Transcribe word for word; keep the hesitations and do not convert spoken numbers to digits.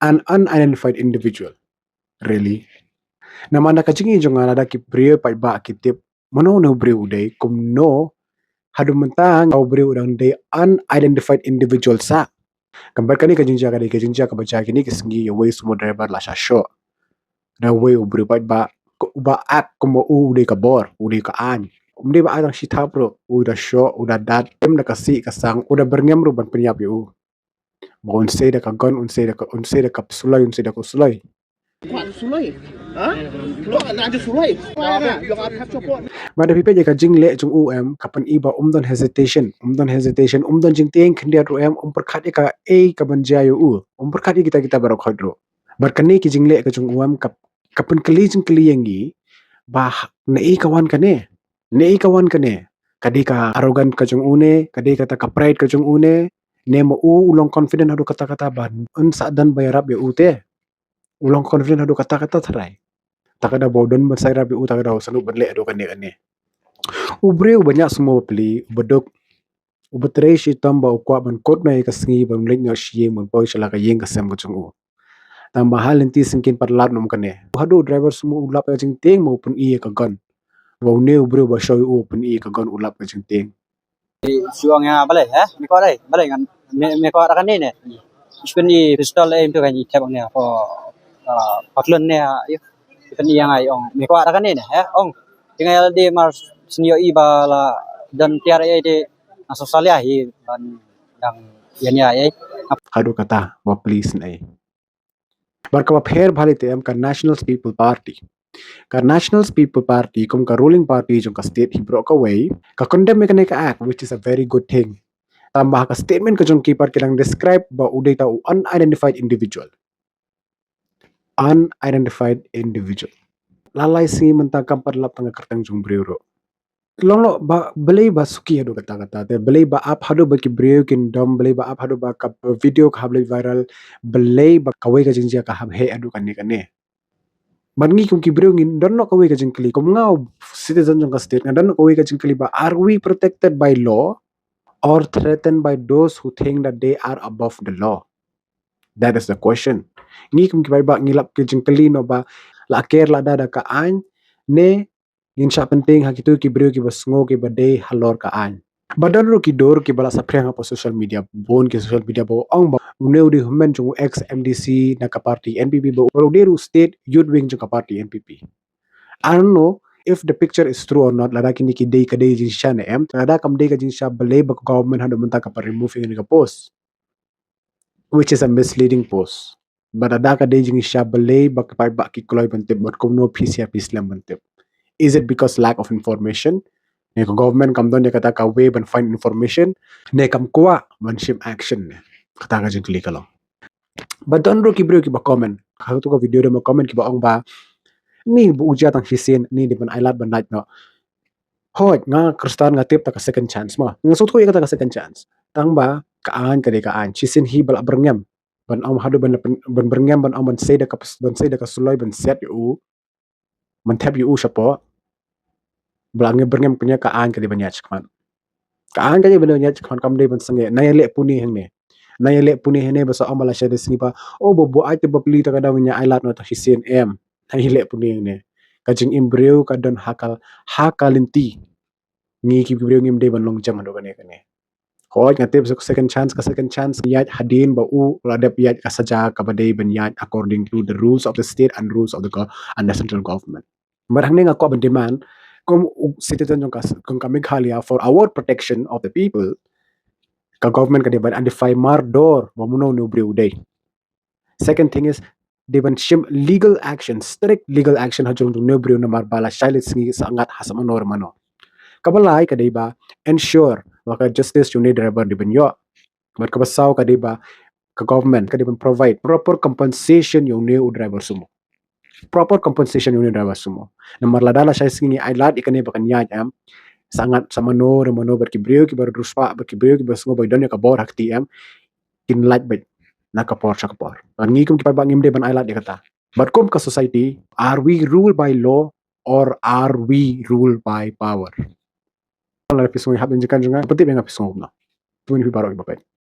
an unidentified individual. Really? Namar na ka jingim jong nga, lada ki briew paidbah ki tip mano ne u briew u dei, kumno haduh mynta nga u briew u dang dei unidentified individual sa. Ka bad kane ka jingjia ka dei ka jingjia kaba jia kine ki sngi ïa uwei u sumo driver la shah shoh da uwei u briew paidbah, uba act kumba u dei ka bor, u dei ka aiñ. Um dei ba ai tang shi thap ruh, u da shoh, u da dat, em da ka sih ka sang, u da byrngem ruh ban pynïap ïa u. Ba un sei da ka gun, un sei da ka, un sei da ka suloi, un sei da ka suloi. Kwah suloi. Ha? Kwah na ju suloi. Kwah na, you have to support. Ba da phi peit ïa ka jingleh jong u em, ka pyni ba um don hesitation, um don hesitation, um don jingtieng khyndiat ruh em, um pyrkhat ïa kaei kaban jia ïa u, um pyrkhat ïa kita kita baroh khoit ruh. Bad kane ki jingleh ka jong u em ka, ka pynkylli jingkylli ïa ngi ba naei ka wan kane. Naei ka wan kane. Ka dei ka arrogant ka jong u ne, ka dei kata ka pride ka jong u ne, ne ma u u long confident haduh katta katta ba un sa don ba ïarap ïa u te. U long confident haduh katta katta tharai. Ta ka daw ba u don ban sa ïarap ïa u, ta ka daw u sangeh ban leh haduh kane kane. U briew uba ñiah sumo bapli, uba duk, uba trei shitom ba u kwah ban kut noh ïa ka sngi ban leit noh sha ïing, ban poi sha la ka ïing ka sem ka jong u. Tang ba ha lynti syngkien pat lad nym kane. Haduh u driver sumo u lap ïa ka jingtieng, ma u pyni ïa ka gun. Ba une u briew ba shoh ïa u, u pyni ïa ka gun, u lap ïa ka jingtieng. Shu ong ïa nga balei, eh? Me kwah dei, balei ngan, me, me kwah da kane ne? Shu pyni pistol, eh, em tu kan i thep ong ne, ko, ah, patlun ne, ah, ïa. Shu pyni ïa nga ong, me kwah da kane ne, eh? Ong, te nga ïa lade mar shu ïohi ba la don tiar eh te, nga shu salia hi ban dang ïa nia eh. Haduh kata, ba please ne. Bad kaba pher bha lei te em ka National People Party. Ka National People Party kum ka ruling party jong ka state hi baroh kawei, ka condemn ïa kane ka act, which is a very good thing. Tang ba ha ka statement ka jong ki pat ki dang describe ba u dei ta u unidentified individual. Unidentified individual. La lai sngi mynta kam pat lap tang ka kyrteng jong u briew ruh. Long lo ba balei ba suki haduh katta katta te, balei ba ap haduh ba ki briew kin dom, balei ba ap haduh ba ka video ka hap leit viral, balei ba kawei ka jingjia ka hap heh haduh kane kane. Bad ngi kum ki briew ngin don noh kawei ka jingkylli. Kum nga u citizen jong ka state, nga don noh kawei ka jingkylli ba, are we protected by law or threatened by those who think that they are above the law? That is the question. Ngi kum ki paidbah ngi lap ka jingkylli noh ba la ker lada da ka aiñ ne ngin shah pyntieng ha kito ki briew kiba sngew kiba dei halor ka aiñ. Ba don ruh ki dur kiba la saphriang hapoh social media, bun ki social media ba ong ba une u dei u hynmen jong u ex M D C na ka party N P P, ba u dei ruh state youth wing jong ka party N P P. I don't know if the picture is true or not, lada kine ki dei ka dei jingshisha ne em, lada kam dei ka jingshisha balei ba ka government haduh mynta ka pat remove ïa kane ka post, which is a misleading post. Bad lada ka dei jingshisha balei ba ki paidbah ki kloi ban tip, bad kumno phi sngewbha phi slem ban tip? Is it because lack of information? Ne ka government kam don ïa kata ka way ban find information, ne kam kwah ban shim action ne? Kata ka jingkylli ka long. Bad don ruh ki briew kiba comment. Hato ka video dei ma comment kiba ong ba, ni ba u jia tang shisien, ni dei ban ailad ban lait noh. Hooid, nga Khristan nga tip ta ka second chance mo. Nga sngewthuh ïa kata ka second chance. Tang ba ka aiñ ka dei ka aiñ. Shisien hi ba la byrngem ban ong haduh ban, ban, ban byrngem ban ong ban sei da ka, ban sei da ka suloi ban siat ïa u, ban thep ïa u shapoh. Ba la ngi byrngem, pynïaid, ka aiñ ka dei ban ïaid shakhmat. Ka aiñ ka dei ban ïaid shakhmat, kam dei ban sangeh. Na ïaleh pune hangne, na ïaleh pune hangne ba sa ong ba la shai da sngi ba, oh, ba buaid te bapli, ta ka daw ngin ïa ailad noh tang shisien, em. Na ïaleh pune hangne. Ka jingim briew ka don ha ka, ha ka lynti. Ngi ki briew ngim dei ban long jam haduh kane kane. Hooid, nga tip second chance, ka second chance ïaid hadien ba u la dep ïaid ka saja kaba dei ban ïaid according to the rules of the state and rules of the go-, and the central government. Bad hangne nga kwah ban demand kum u citizen jong ka, jong ka Meghalaya, for our protection of the people, ka government ka dei ban identify mardor ba mano ne u briew u dei. Second thing is, dei ban shim legal action, strict legal action ha jrong jong une u briew namar ba la shai leit sngi, sa ngat ha sa mano re mano. Kaba lai ka dei ba ensure ba ka justice jong une u driver dei ban ïoh. Bad kaba saw ka dei ba ka government ka dei ban provide proper compensation ïa une u driver sumo. Proper compensation ïa une u driver sumo. Namar lada la shai sngi ngi ailad ïa kane ba kan ïaid, em, sa ngat sa mano re mano, bad ki briew kiba riewspah, bad ki briew kiba sngew ba don ïa ka bor ha kti, em, kin lait beit na ka por sha ka por. Bad ngi kum ki paidbah ngim dei ban ailad ïa kata. Bad kum ka society, are we ruled by law or are we ruled by power? Lada phi sngew ïahap ïa ka jingkylli jong nga, pyntip ïa nga phi sngew kumno. Phi baroh kiba peit.